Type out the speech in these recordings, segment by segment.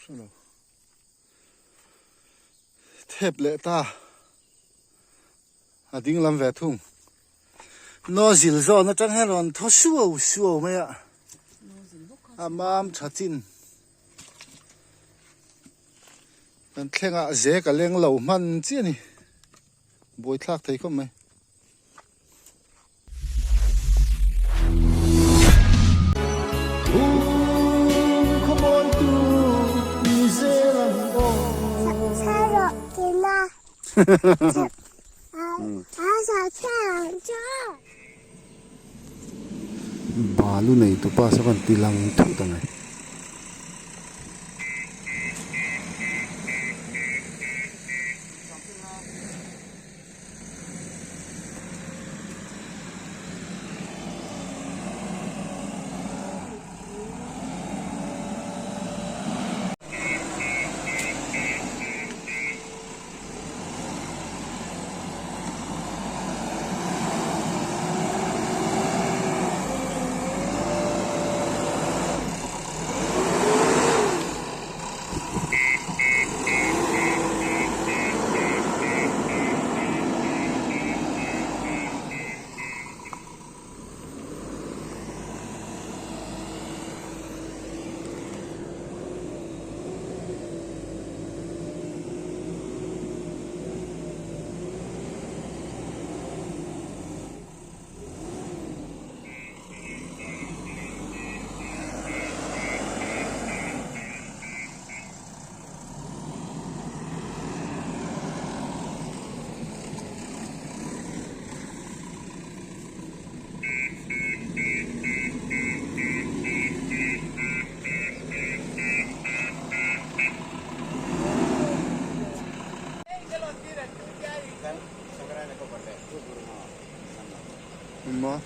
Hrelo. Thep leh ta. A ding lam ve thung. Nozzle zawn atang hian rawn thaw suau suau mai a. A mam tha chin. Kan thlengah zek a leng lo hman chiah a ni. Buaithlak thei khawp mai. Balu nei tupa saw kan ti lang thut ang e.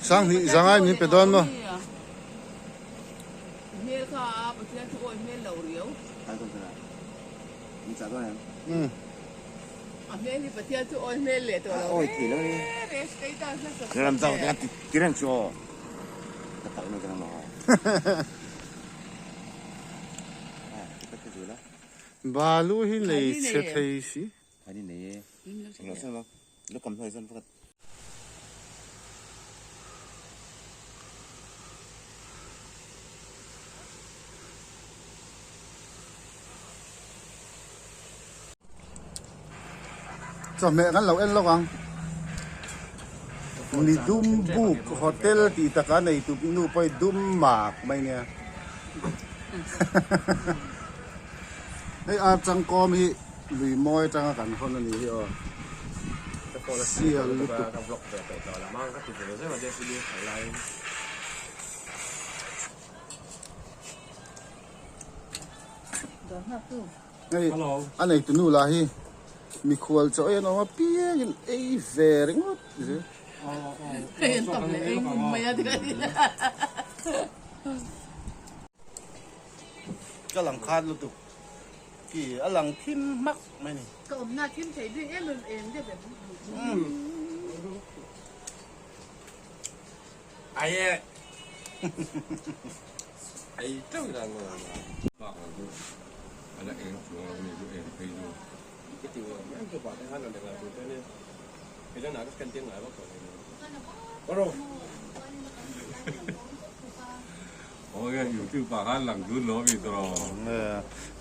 Sanghnih zangai min pe dawn maw? Balu hi nei chhe thei si. Chawhmeh kan lo en lawk ang. Mi dum buk hotel tih taka nei tu nu pawh hi dum mak mai nia. Hei ar changkawm hi lui mawi atanga kan hawn a ni hi aw. Sial lutuk. Hei a neitu nu lah hi mikhual chaw ei an awm a piangin ei ve ringawt zel. Ka lang khat lutuk ki a lang thim hmak mai ni. Ka awmna thim thei bik em em em deuh em. Aye. Ei teuh dan maw bak ang chu ala eng chuang lo ni chu eng phei chu. Ka ti ngam em chu pah te khan rawn eng lai tur te ania kei chuan ah ka scan tir ngai vak tawh hlei ro. Aw youtube ah khan lang dun lo ami tawh.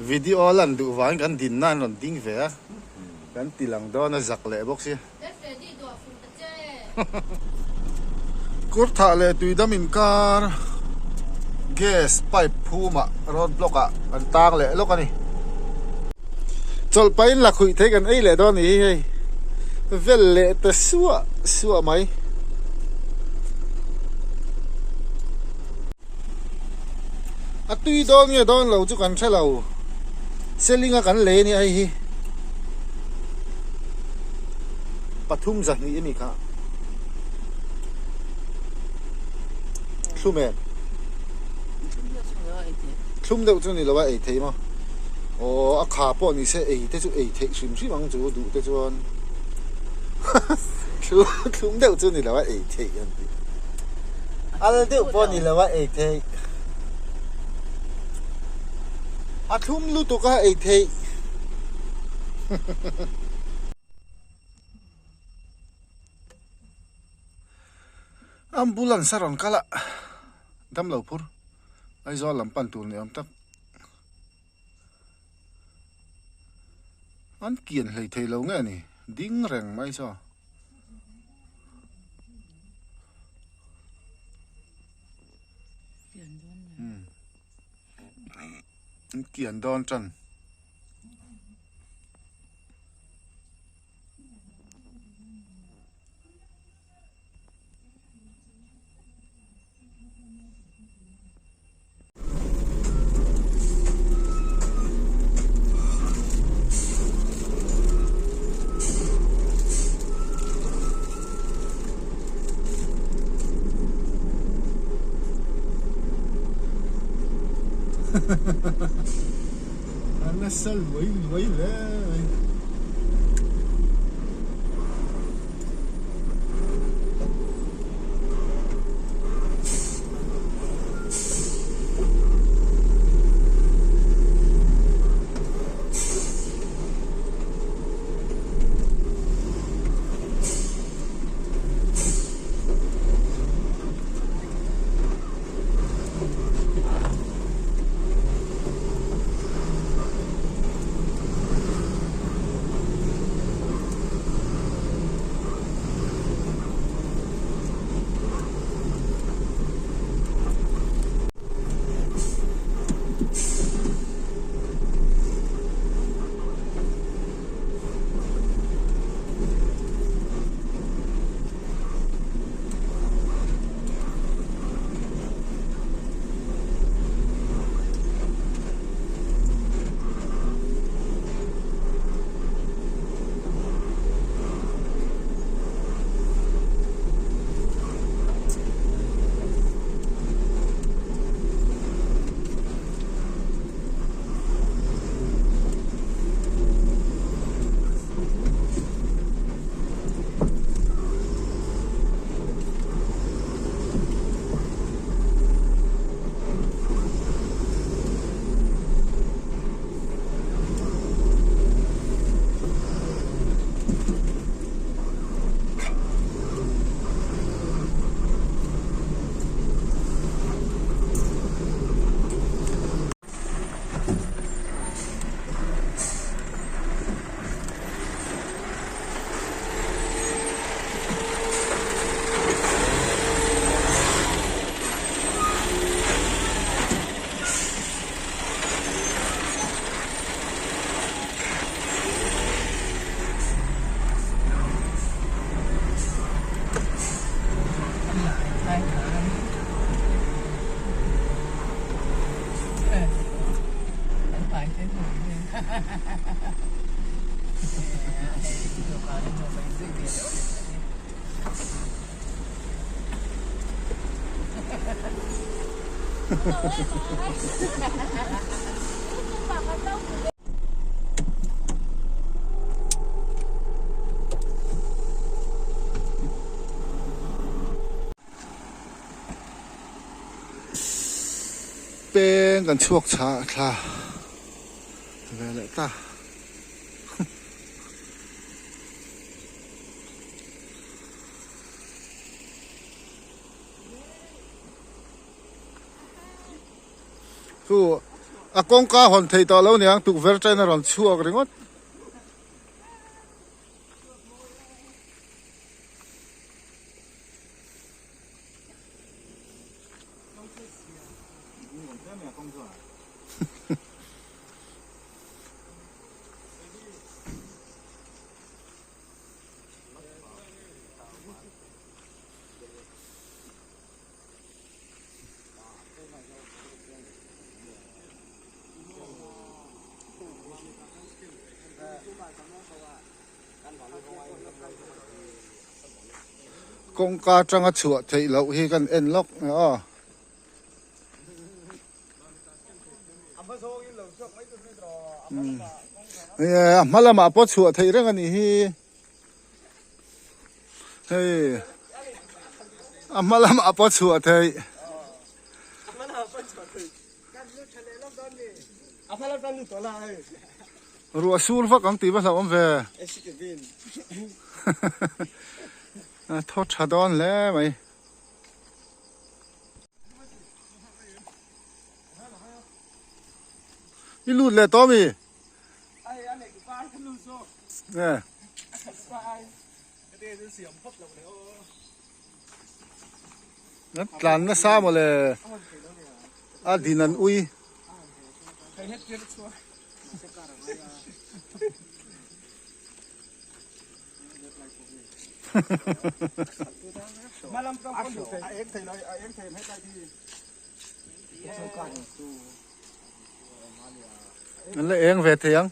Video lan duh vangin kan dinna an rawn ding ve a kan ti lang dawn a zak leh bawk si. Kurthah leh tuidam inkar gas pipe phumah road block ah an tang leh lawk a ni. Chawlh pahin lakhuih thei kan ei leh dawn a ni hi hei vel leh ta suah suah mai. A tui dawn nge dawn lo chu kan hre lo seling a kan lei a nia hei hi pathum zahnih a ni kha thlum em thlum deuh chu ni lo a ei thei maw aw a kha pawh ni se ei te chu ei theih hrim hrim ang chu duh te chuan thlum deuh chu ni lo a ei theih an ti. Al deuh pawh ni lo a ei theih. A thlum lutuk a ei theih. Ambulance a rawn kal a, damlo phur Aizawl lam pan tur ni awm tak. An kian hlei thei lo nge ni, ding reng mai saw. An kian dawn tan. A nasa luai luai hle mai. Peng kan chhuak chhah thla ve leh ta. Chu a kawngka hawn thei tawh lo niang tukverh atangin a rawn chhuak ringawt. Kawngka atanga chhuah theih loh hi kan en lawk nge aw. A hma lamah pawh chhuah theih reng a nih hi. Hei a hma lamah pawh chhuah theih. Ruah sur vak ang tih va hlauhawm ve. A thaw tha dawn hle mai. I lut leh tawh mi? Nge. An tlan nasa mawle a din an ui. An la eng ve thei ang.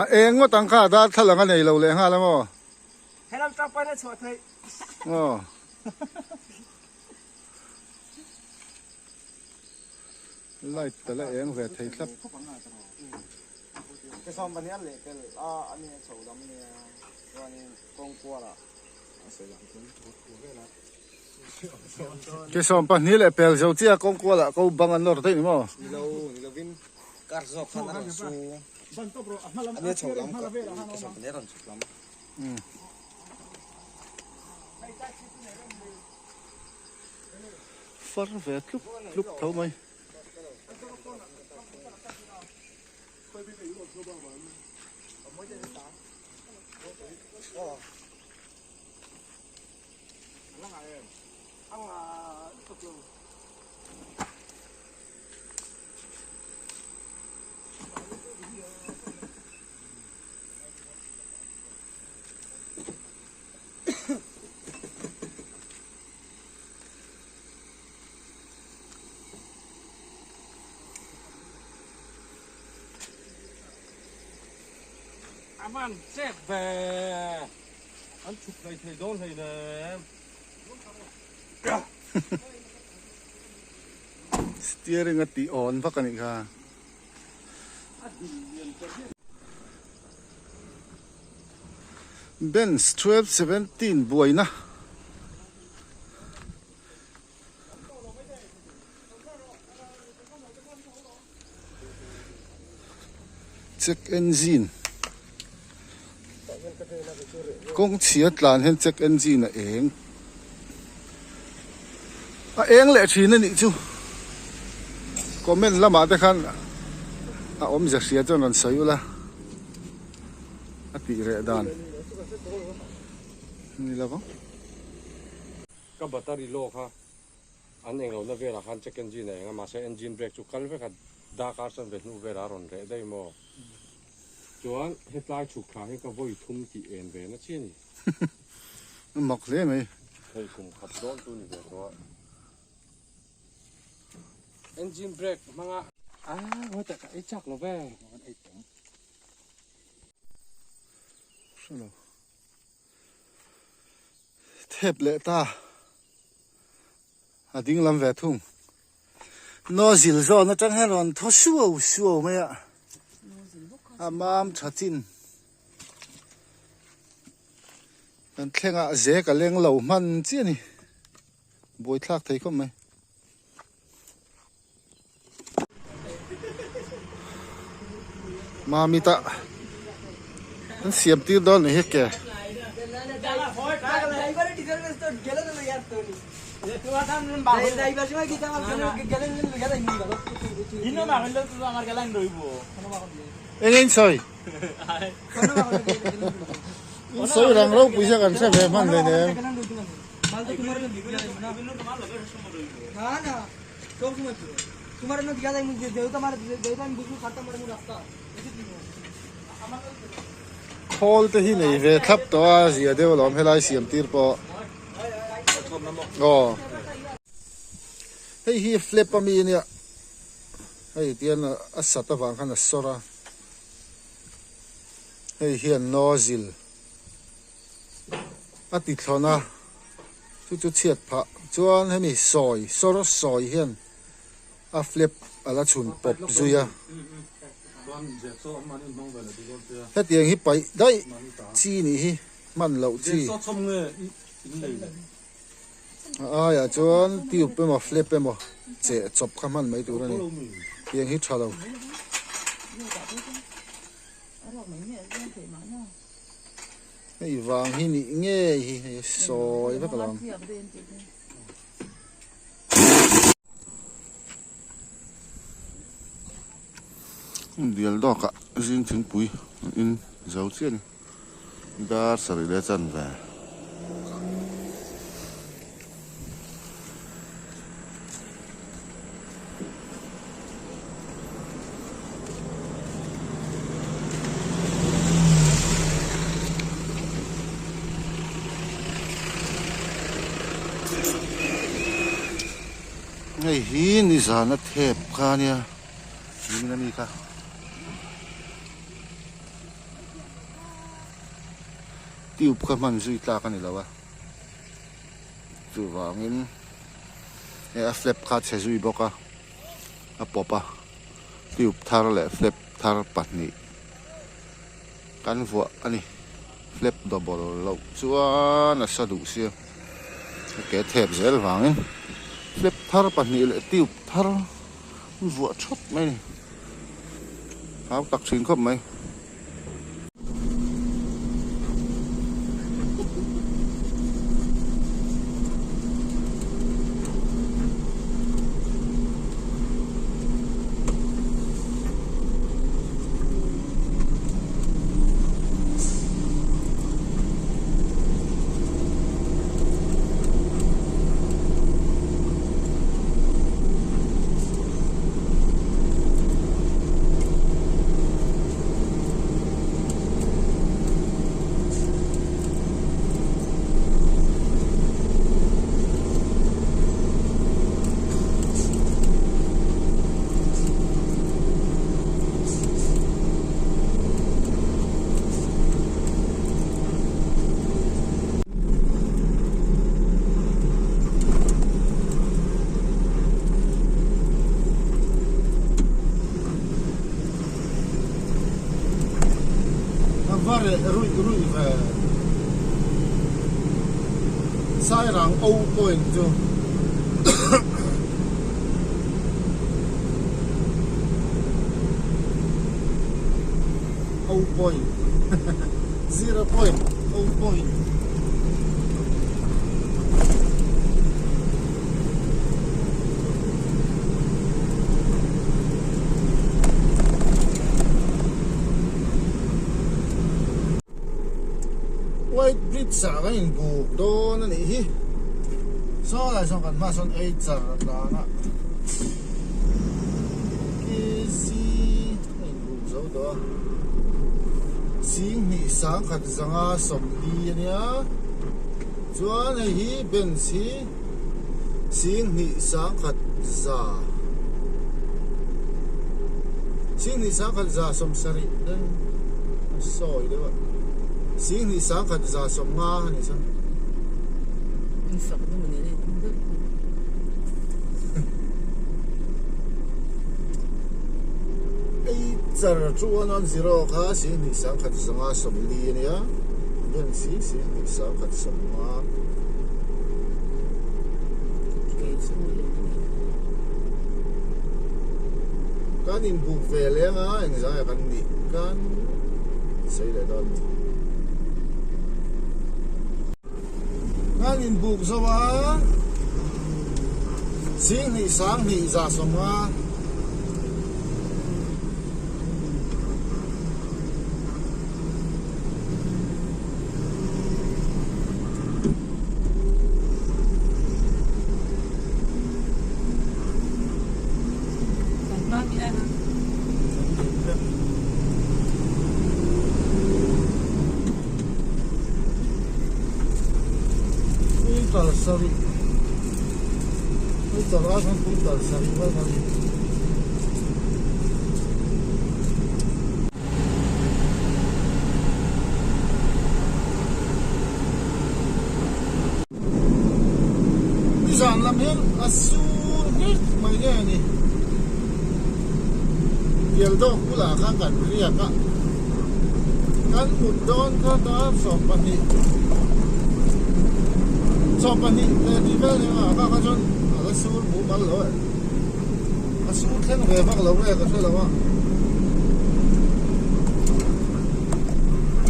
A eng ngawt ang kha darthlalang a nei lo leh nghal a maw? Helam tang pawn a chhuah theih. Aw. Light ta la eng ve thei thlap. Ke sawm pahnih a leh pel a ani a chho lam nia chuanin kawng kualah a sawi lang thung. Ke 22 leh pel zo chiah kawng kualah ko bang an nawr daih ni maw? Ni lo, ni lovin kar zawk khan a rawn su. Ani a chho lam ka ke 12 a rawn chhuk lam. Far ve tlup tlup tho mai. Aman chep ve an chhuk hlei thei dawn hlei nem. Steering a tih awn vak a nih kha. Benz 1217 buaina. Check engine kawng chhia tlan hian check engine a eng a eng leh thin a nih chu comment lamah te khan a awmzia hria chuan rawn sawi ula a tih reh dan ni lo vang. Ka battery low kha an englo na velah khan check engine a eng a, mahse engine brake chu kal vek a, darkar chuan ve hnu velah a rawn reh daih maw? Chuan hetlai chhuk thla hi ka vawi thum tih en ve na chi a ni. A mak hle mai. Hei kum khat dawn chu ni ve tawh a. Engine brake hmanga. A ngawi tak ka ei chak lo ve. Hrelo. Thep leh ta a ding lam ve thung. Nozzle zawn atang hian rawn thaw suau suau mai a, a mam tha chin. Kan thlengah zek a leng lo hman chiah a ni, buaithlak thei khawp mai. Mamit ah an siam tir dawn ni hi ke. Eng in sawi? In sawi rang ropui hian kan hre ve hman ve nen. Khawl te hi nei ve thlap tawh a zia deuh alawm helai siam tir pawh aw hei hi flap ami ania hei tian a sat avang khan a sawr a hei hian nozzle a ti thlawn a chu chu chhiat phah chuan hemi sawi sawr sawi hian a flap a la chhun pawp zui a hetiang hi paih daih chi nih hi hman loh chi. A aiah chuan tube emaw flap emaw cheh chawp kha hman mai tur a ni tiang hi tha lo. Hei vang hi nih ngei hi hei sawi vek alawm. Dial dawkah zing thingpui in zo chiah a ni. Dar sarih leh chanve. Hei hi nizana thep kha ania nimin ami kha. Tube kha hman zui tlak a ni lo a chuvangin hei a flap kha a chhe zui bawk a a pawp a tube thar leh flap thar pahnih kan vuah a ni flap double loh chuan a sa duh sia a ke thep zel vangin flap thar pahnih leh tube thar an vuah thap mai a ni. Hau tak thin khawp mai. A va reh ruih ruih ve. Sairang O point chu O point zero point O point. White bridge ah kan inbuk dawn a nih hi saw lai sawn kan hmaah sawn ei char a tlan a kz a inbuk zo tawh a Singhnih sangkhat zanga sawmli a nia chuan hei hi bench hi. Singhnih sangkhat za Singhnih sangkhat za sawm sarih den a sawi deuh a Singhnih sangkhat za sawm nga a ni chuan. Ei char chu 110 kha Singhnih sangkhat zanga sawmli a nia den si Singhnih sangkhat sawm nga. Kan inbuk ve leng a engzai a kan nih kan sawi leh dawn ni. Kan inbuk zo a Singhnih Sanghnih za sawmnga. Quintal sarih quintal ai khan quintal sarih vel kha a ni. Nizan lam hian a sur nghet mai nge a ni. Tial dawk bulah khan kan riak a, kan mut dawn kha dar 12. Sawmpahnih leh tih vel ni a kha kha chuan a la sur mumal lo e. A sur thleng ve vak lo nge ka hre lo a.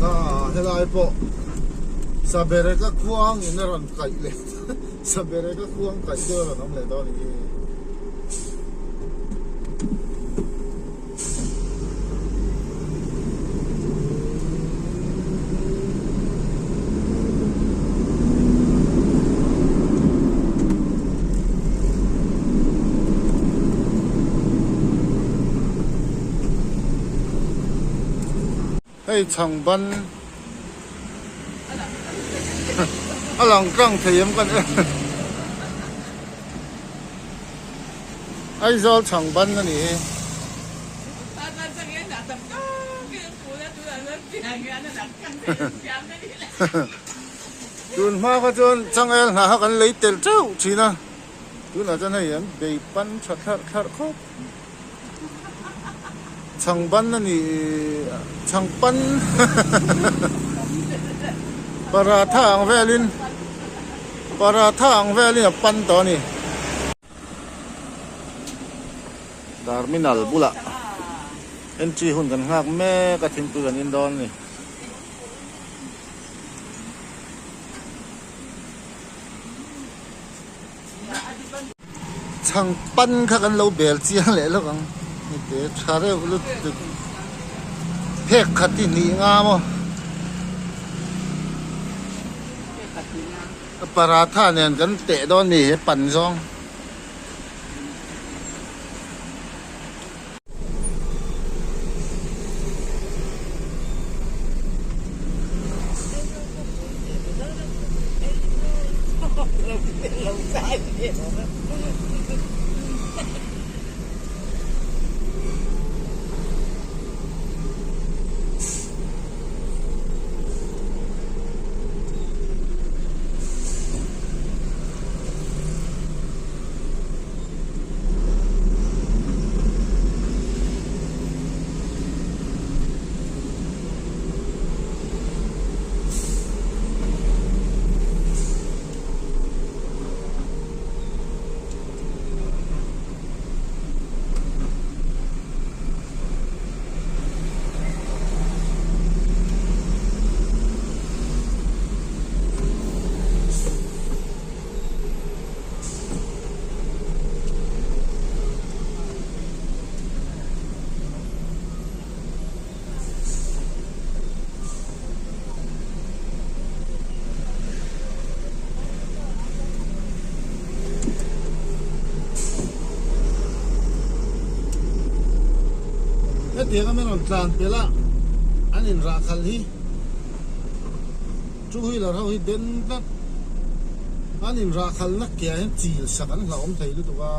Kha helai pawh Sabereka khuang in a rawn kaih leh Sabereka khuang kaih deuh a rawn awm leh dawn a ni. Hei chhangban a lang tlang thei em kan Aizawl chhangban a ni hi. Tun hma kha chuan changel hna kha kan lei tel teuh thin a, tunah chuan hei an bei pan tha thlarh thlarh khawp. Chhangban a ni chhangpan paratha ang velin paratha ang velin a pan tawh a ni. Terminal bulah entry hun kan nghak mek a thingpui kan in dawn a ni. Chhang pan kha kan lo bel chiang leh lawk ang hete tha reuh lutuk phek khat hi hnih nga maw paratha nen kan teh dawn a ni he pan zawng. Hetiang a min rawn tlan pelh a, an inrah khalh hi two wheeler ho hi den tlat an inrah khalhna ke ah hian chil sak an hlauhawm thei lutuk a.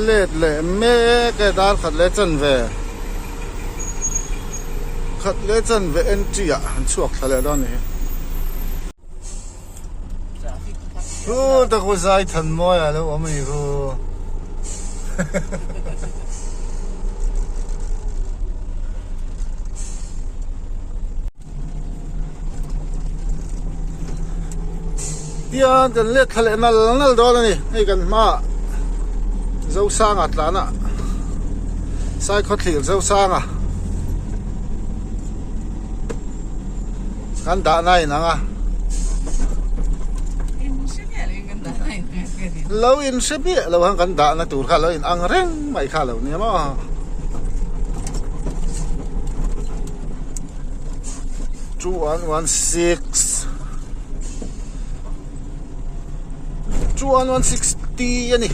let leh mek e dar khat leh chanve khat leh chanve entry ah an chhuak thla leh dawn a ni hi. Hu ta khu zai than mawi a lo awm a ni khu. Tian kan let thla leh nal nal dawn a ni hei kan hmaah Zosanga tlana Saikhawthlir Zosanga kan dahna a inang a lo inhre miah lo ang kan dahna tur kha lo inang reng mai kha lo nia maw. 2116 2116 T a ni.